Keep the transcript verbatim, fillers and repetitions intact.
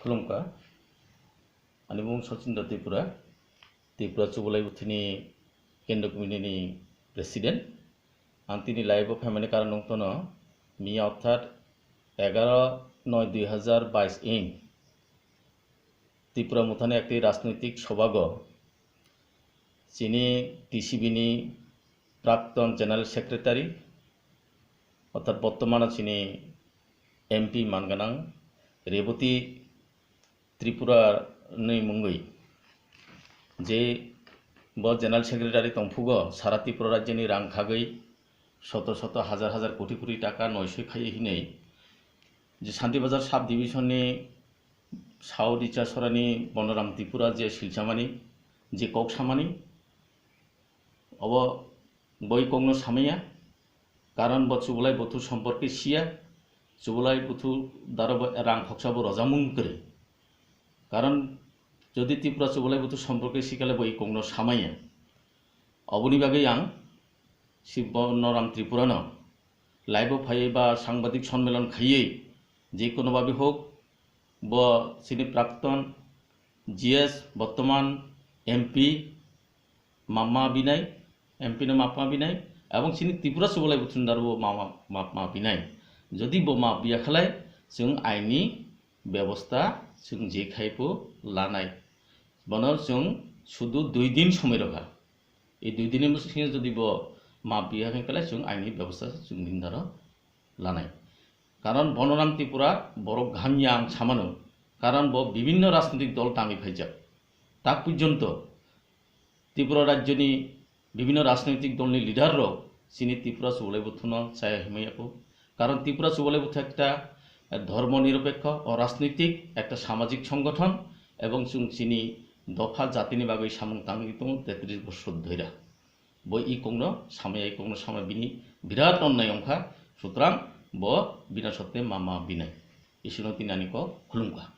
Khulumkha. Ani mung Sachindra Tripura, Tripura Chubalai Buthuni Kendra Committee ni President. Ang tini live o phaimani karon wngtono, miya orthat egaro noi dui hazar bais ing Tripura Mothani ekti rajnoitik sobago chini T C B ni prakton General Secretary, orthat bortomano chini M P manganang Reboti Tripura ni mungwi je bo General Secretary tongphugo, sara Tripura rajyoni rang khagwi soto soto hazar hazar koti koti taka noisoi khaiwi hinwi je Santibazar sub division ni South Ichasorani Bonoram Tripura je silchamani, je kok samani, obo boi kokno samaya, karon bo Chubalai Buthu somporke siya, Chubalai Buthu daro bo rang khoksa bo rojamung kwrwi. Karon jodi Tripura Chubalai Buthu somporke sikale boi kokno samaya. Oboni bagwi ang si Bonoram Tripurano live o phaiwi ba sangbadik sonmelon khaiwi je kono babe hok bo chini prakton G S bortoman M P mapma binai, M P no mapma binai, ebong chini Tripura Chubalai Buthundar bo mapma, mapma binai. Jodi bo map biya khalai, chwng aini bebosta chwng je khai bo lanai. Bono chwng sudu dui din somoi rokha. Ei dui din ni bwskango jodi bo map biya khalai, chwng aini bebosta chwng bini daro lanai. Karon Bonoram Tripura borok hamya ang samano, karon bo bibinno rajnitik dol tangwi phaijak. Tak porjonto Tripura rajyoni bibinno rajnoitik dolni leader rok chini Tripura Chubalai Buthuno chaya himwi yako. Karon Tripura Chubalai Buthu ekta, eh, dhormo niropekho, o rajnoitik ekta samajik songgothon ebong chwng chini dopha jatini bagwi samung tangwi tongo tetris bosor dhoira. Bo i kokno samaya, i kokno samaya bini birat onnai wngkha, sutrang bo bina sotte mapma binai. Isino tini ani kok khulumkha.